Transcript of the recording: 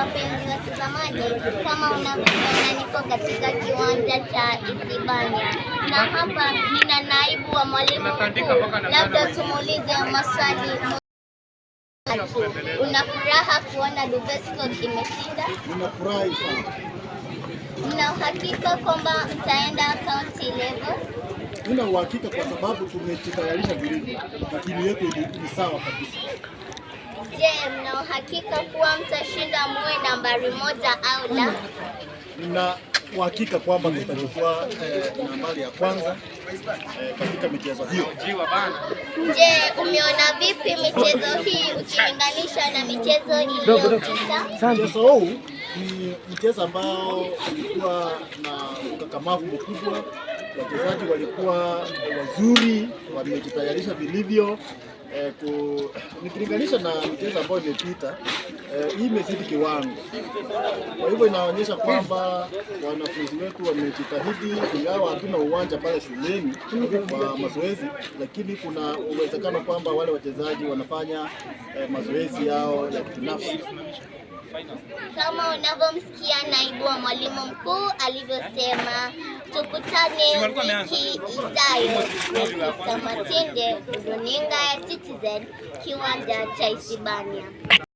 Wapenzi watazamaji, kama unavyoona niko katika kiwanja cha Isibania na hapa nina naibu wa mwalimu mkuu, labda tumuulize maswali. Una furaha kuona Duveskot imeshinda? Ninafurahi sana. Mna uhakika kwamba mtaenda county level? Nina uhakika kwa sababu tumejitayarisha vilivyo na timu yetu ni sawa kabisa. Je, mna uhakika kuwa mtashinda muwe nambari 1 au la? Nina uhakika kwamba tutachukua nambari ya kwanza katika michezo hiyo. Je, umeona vipi michezo hii ukilinganisha na michezo iliyopita? Mchezo huu ni mchezo ambao ulikuwa na ukakamavu mkubwa, wachezaji walikuwa wazuri, wamejitayarisha vilivyo. Nikilinganisha na michezo ambayo imepita, hii imezidi kiwango. Kwa hivyo inaonyesha kwamba wanafunzi wetu wamejitahidi, ingawa hatuna uwanja pale shuleni kwa mazoezi, lakini kuna uwezekano kwamba wale wachezaji wanafanya mazoezi yao ya kibinafsi. Kama unavyomsikia naibu wa mwalimu mkuu alivyosema, tukutane wiki ijayo. Mr. Matinde, runinga ya Citizen, kiwanja cha Isibania.